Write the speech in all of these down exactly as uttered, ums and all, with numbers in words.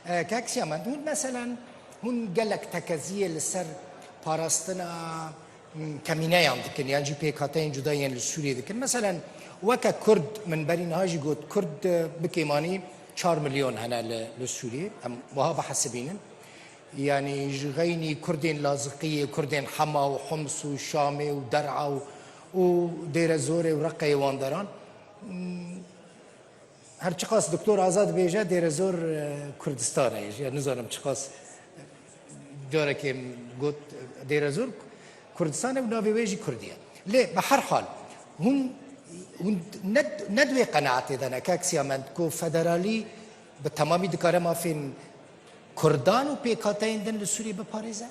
E, Kak Siyamend, hûn meselen, hûn gelek tekeziyê li ser parastina, m, kemîneyan dikin, yan jî pêkhateyên cuda yên li Sûriyê dikin. Meselen, weke Kurd, min berî niha jî got, Kurd, e, bi kêmanî çar milyon hene li, li Sûriyê. Em wiha bihesibînin. Yanî ji xeynî Kurdên Laziqiyê, Kurdên Hema û Homs û Şamê û Der'a û, û Dêrezorê û Reqeyê wan deran. M, Her çiqas Doktor Azad bêje, Dêrezor, e, Kurdistan e, ya nizanim çiqas carekê got Dêrezor Kurdistan e û navê wê jî Kurdî ye. Lê bi her hal, hûn, hûn ne, ne di wê qenaetê de ne, Kak Siyamend, ku federalî bi temamî dikare mafên Kurdan û pêkhateyên din li Sûriyê biparêze?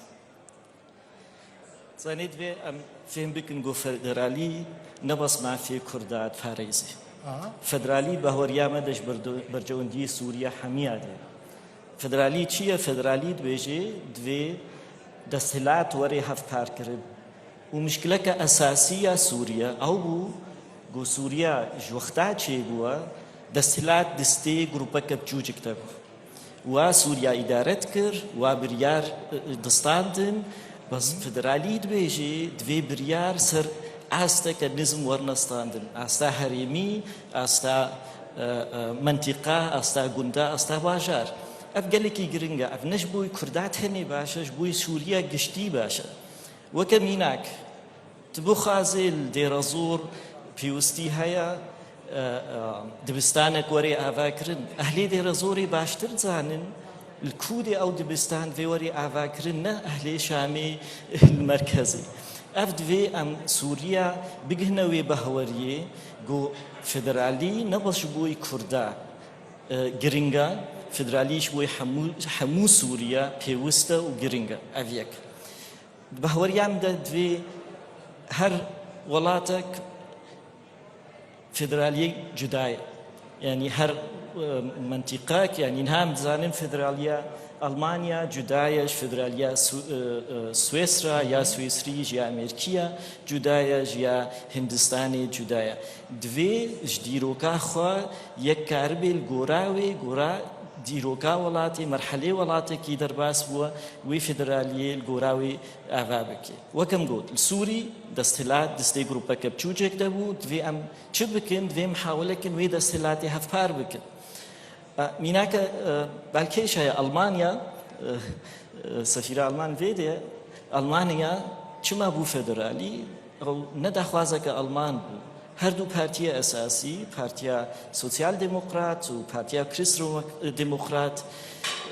Zanî divê em fêm bikin ku federalî ne bes mafê Kurda diparêzê. Aha. Federalî bahweriya me de ji berdo-, berjewendiyê Sûriya hemiya de. Federalî çi ye? Federalî dibêje divê desthilat were hevparkirin. Û mişkileke esasî ya Sûriye ew bû ku Sûriya ji wexta çêbûye, desthilat destê grûpeke biçûcik de bû. Wa Sûriya îdare dikir, wa biryar, e, e, distandin, bes federalî dibêjê, divê biryar ser asteke nizm werne standin. Asta herêmî, asta, e, e, mentîqa, asta gunda, asta bajar. Ev gelekî giring e. Ev ne ji bo Kurda tenê baş e, ji bo Sûriya giştî baş e. Weke mînak, tu bixwazê li Dêrezor pêwistî heye, e, e, dibistanek were avakirin. Ehlê Dêrezorê baştir dizanin, li ku dê ew dibistan vê were avakirin, ne ehlê Şamê li merkezê. Ev divê em Sûriya bigihine wê bahweriyê ku federalî ne bes ji bo Kurda, e, giring e, federalî ji bo hemû, hemû Sûriya pêwist e û giring e. Ev yek. Di bahweriya min de divê her welatek federaliyê cuda ye. Yanî her, e, mentîqek, yanî niha em dizanin federaliya Almanya cuda ye ji federaliya Su-, e, e, Swêsra ya Swêsrî ji ya Amerîkiya cuda ye, ji ya Hindistanê cuda ye. Divê ji dîroka xwe yek karibê li gora wê, gora dîroka welatê, merhelê welatekî derbas bûye, wê federaliyê li gora wê ava bike. Wek em got, li Sûrî desthilat destê grûpeke biçûcek de bû, divê em çi bikin, divê mihawele kin wê desthilatê hevpar bikin. E, mînake, e, balkêş heye, Almanya, e, e, sefîra Alman vê de ye, Almanya çima bû federalî? Ew ne daxwazeke Alman bû. Her du partiya esasî, Partiya Sosyal Demokrat û Partiya Krîst Demokrat,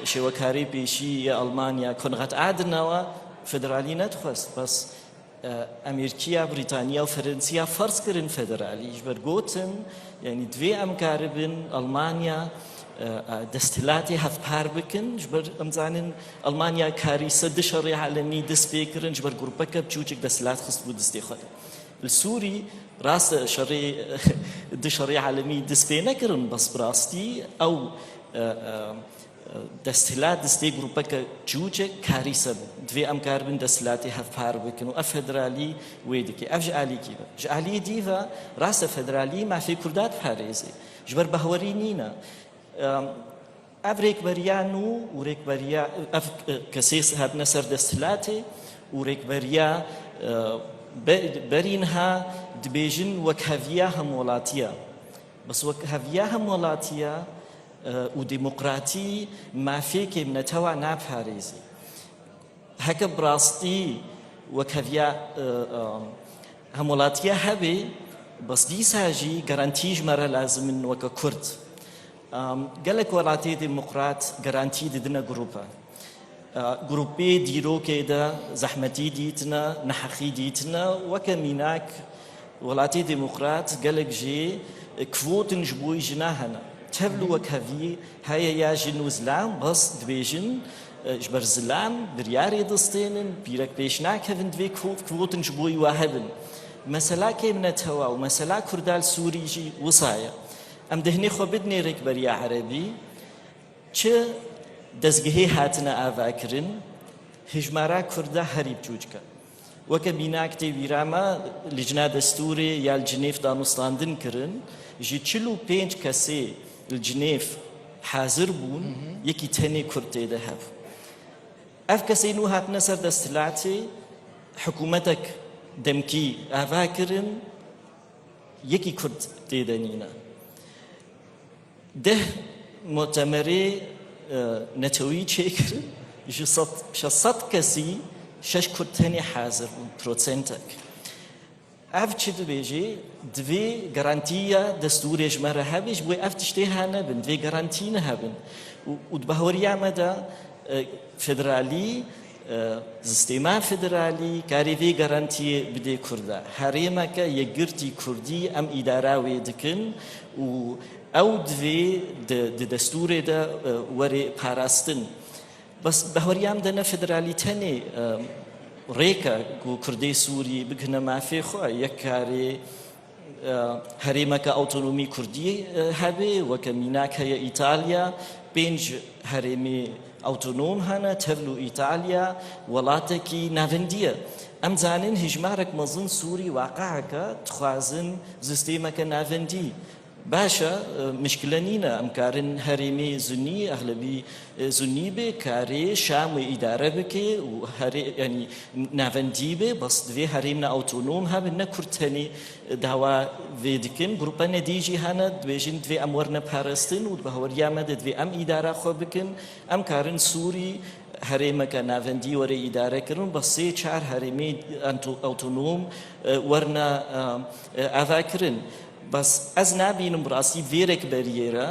şêwekarê pêşî yê Almanya, Konrad Adenauer, federalî nedixwest. Bes, e, Amerîkiya, Brîtaniya û Ferensiya ferz kirin federalî. Ji ber gotin, yanî divê em karibin Almanya, e, e, desthilatê hevpar bikin. Ji ber em zanin Almanya karîse du şerê alemî dest pê kirin, ji ber grûpeke biçûcik desthilat xistibû destê xwe de. Li Sûrî rast e, şerê, du şerê alemî dest pê nekirin, bes bi rastî ew, e, e, desthilat destê grûpeke çûçek karîse bû. Divê em karibin desthilatê hevpar bikin û ev federalî wê dike. Ev ji alîkî ve. Ji alî dî ve rast e federalî mafê Kurda diparêzê. Ji ber bahwerî nîne. Em, ev rêkberiya nû û rêkberiya, ev, e, kesê hatine ser desthilatê û rêkberiya, e, be-, berî niha dibêjin wekheviya hemwelatiya. Bes wekheviya hemwelatiya, e, û demokratî mafê kêmnetewa naparêzî. Heke bi rastî wekheviya, e, e, hemwelatiya hebe, bes dîsa jî garantî ji me re lazim in weke Kurd. E, gelek welatê demokrat garantî didine grûpe. E, grûpê dîrokê de zehmetî dîtine, neheqî dîtine, weke mînak, welatê demokrat gelek jê, e, kvotin ji bo jina hene. Tevlî wekhevî heye ya jin û zilam, bes dibêjin, e, ji ber zilam biryarê distênin, pîrek pêş nakevin, divê kvo-, kvotin ji bo wa hebin. Mesela kêmnetewa û mesela Kurda li Sûrî jî wisa ye. Em dehnê xwe bidinê rêkberiya erebî, çi dezgehê hatine avakirin, hijmara Kurda herî biçûçik e. Weke mînak tê bîra me, Licna Destûrê ya li Cinêv danûstandin kirin, ji çil û pênc kesê li Cinêv hazir bûn, yekî tenê Kurd tê de hebû. Ev kesê nû hatine ser desthilatê, hikûmetek demkî ava kirin, yekî Kurd tê de nîne. Deh mutemerê, e, netewî çêkirin, ji sed, şeş sed kesî şeş Kurd tenê hazir bûn, prosentek. Ev çi dibêje? Divê garantiya destûrê ji me re hebe, ji bo ev tiştê hene bin, divê garantî ne hebin. Û, û di bahweriya me de, e, federalî, e, sistêma federalî karê vê garantiyê bidê Kurda. Herêmeke yekgirtî Kurdî em îdara wê dikin û ew divê di, di destûrê de, e, were parastin. Bes bahweriya me de ne federalî tenê, e, rêke ku Kurdê Sûrî bigihine mafê xwe, yek karê, e, herêmeke awtonomî Kurdî, e, hebe, weke mînak heye Îtalya, pênc herêmê awtonom hene, tevlû Îtalya, welatekî navendî ye. Em zanin hejmarek mezin Sûrî waqieke dixwazin sistêmeke navendî. Baş e, e, mişkile nîne. Em karin herêmê Zunî, exlebî, e, Zunî bê, karê Şam wê îdare bike û herê-, yanî navendî be, bes divê herêmne awtonom hebin, ne Kurd tenê, e, dawa vê dikin. Grûpene dî jî hene, dibêjin divê em werine parastin û di bahweriya me de divê em îdara xwe bikin. Em karin Sûrî herêmeke navendî were îdare kirin, bes sê çar herêmê ento-, awtonom, e, werine, e, e, ava kirin. Bes ez nabînim bi rastî vê rêkberiyê re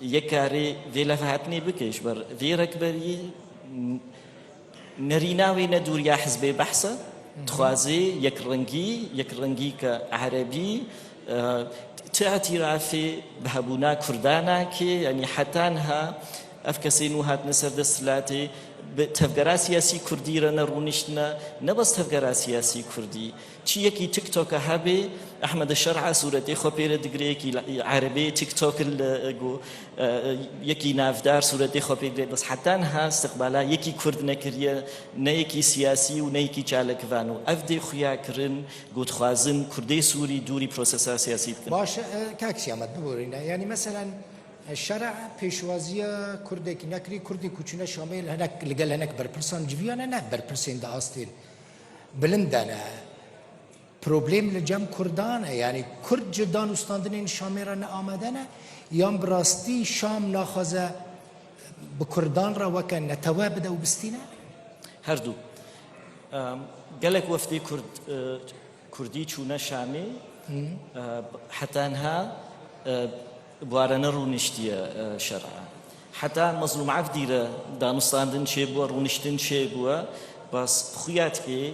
yek karê vê levhatinê bike, ji ber vê rêkberiyê n-, nerîna wê ne dûriya hizbê behs e, dixwaze yekrengî, yekrengîke erebî, e, ti îtirafê bi hebûna Kurda nake, yanî heta niha ev kesê nû hatine ser desthilatê, bi tevgera siyasî Kurdî re ne rûniştine, ne bes tevgera siyasî Kurdî. Çi yekî TikTok-a hebê, Ehmed Şer'a sûretê xwe pê re digire, yekî la-, erebê TikTok li, e, go, e, yekî navdar sûretê xwe pê digire, bes heta niha istiqbala yekî Kurd nekiriye, ne yekî siyasî û ne yekî çalakvan û ev dê xuya kirin, go dixwazin Kurdê Sûrî dûrî prosesa siyasî dikin. Baş e, kak Siyamet, biborîne. Yanî meselen, e, Şer'a pêşwaziya Kurdekî nekirî, Kurdê ku çûne Şamê li hinek, li gel hinek berpirsan civiyane, ne berpirsên di astên bilind de ne. Problem li cem Kurdan e, yanî Kurd ji danûstandinên Şamê re ne amade ne, yan bi rastî Şam naxwaze bi Kurdan re weke netewe bide û bistîne? Her du. Em, gelek wefdê Kurd, e, Kurdî çûne Şamê, e, heta niha, e, bi ware nerûniştiye, e, Şer'a. Heta Mezlûm Evdî re danûstandin çêbûye, rûniştin çêbûye, bes xuya dike, e,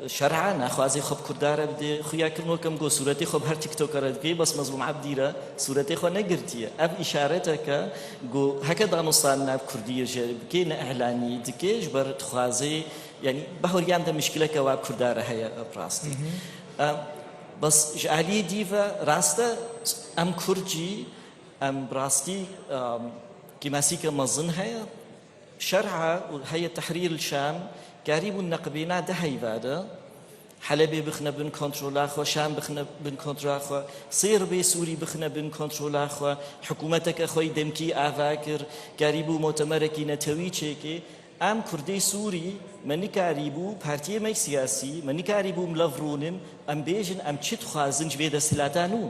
e, Şer'a naxwazê xwe bi Kurda re bide, xuya kirin weke min got sûretê xwe bi her TikTok-a re dike, bes Mezlûm Evdî re sûretê xwe negirtiye. Ev îşareteke ku heke danûstandina bi Kurdî jê bike, ne îlanî dike, ji ber dixwaze, yanî bahweriya me de mişkileke wa bi Kurda re heye, bi rastî. E, bes ji aliyê dî ve rast e, em Kurd jî, em bi rastî, em, kêmasîke mezin heye. Şer'a û Heyet Tehrîr li Şam karîbûn neqibêna di heyva de Helebê bixine bin kontrola xwe, Şam bixine bin kontrola xwe, sê ribê Sûrî bixine bin kontrola xwe, hikûmeteke xwe yî demkî ava kir, karîbû mutemerekî netewî çêke. Em Kurdê Sûrî, me nikarîbû, partiyê me siyasî, me nikarîbû em lev rûnin, em bêjin, em çi dixwazin ji vê desthilata nû.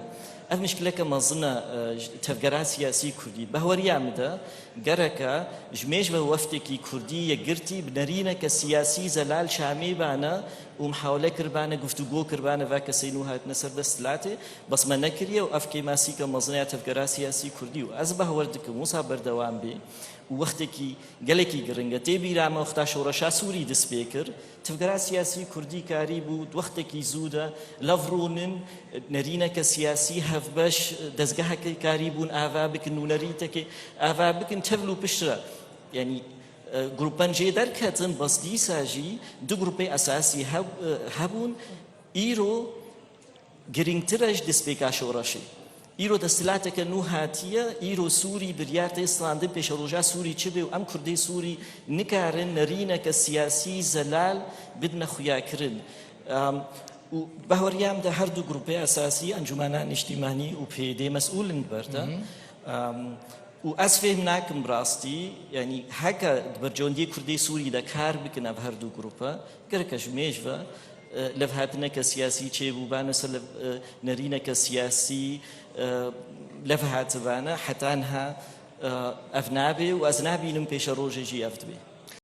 Ev mişkileke mezin e, e, ji tevgera siyasî Kurdî. Bahweriya min de gereke ji mêj ve wefdekî Kurdî yekgirtî bi nerîneke siyasî zelal Şamê bane û mihawele kiribane, guftûgo kiribane, va kesê nû hatine ser desthilatê. Bes me nekiriye û ev kêmasîke mezin e ya tevgera siyasî Kurdî û ez bahwer dikim wisa berdewam bê û wextekî gelekî giring e. Tê bîra me wexta şoreşa Sûrî dest pê kir. Tevgera siyasî Kurdî karîbû di wextekî zû de lev rûnin, nerîneke siyasî hevbeş, dezgeheke karîbûn ava bikin, nûnerîtekê ava bikin, tevlû piştre. Yanî, e, grûpen jê derketin, bes dîsa jî du grûpê esasî heb-, e, hebûn. Îro Girîngtir e ji destpêka şoreşê. Îro desthilateke nû hatiye, îro Sûrî biryar tê standin pêşeroja Sûrî çi bê û em Kurdê Sûrî nikarin nerîneke siyasî zelal bidine xuyakirin. Em, û bahweriya min de her du grûpê esasî, Encûmena Niştîmanî û P Y D mesûl in li ber de. Hı hı. Em, û ez fêhm nakim rastî, yanî heke di berjewendiyê Kurdê Sûrî de kar bikin ev her du grupe, gereke ji mêj ve, e, levhatineke siyasî çêbûbane ser lev-, e, nerîneke siyasî, e, levhatibane, heta niha, e, ev nabe û ez nabînim pêşerojê jî ev dibe.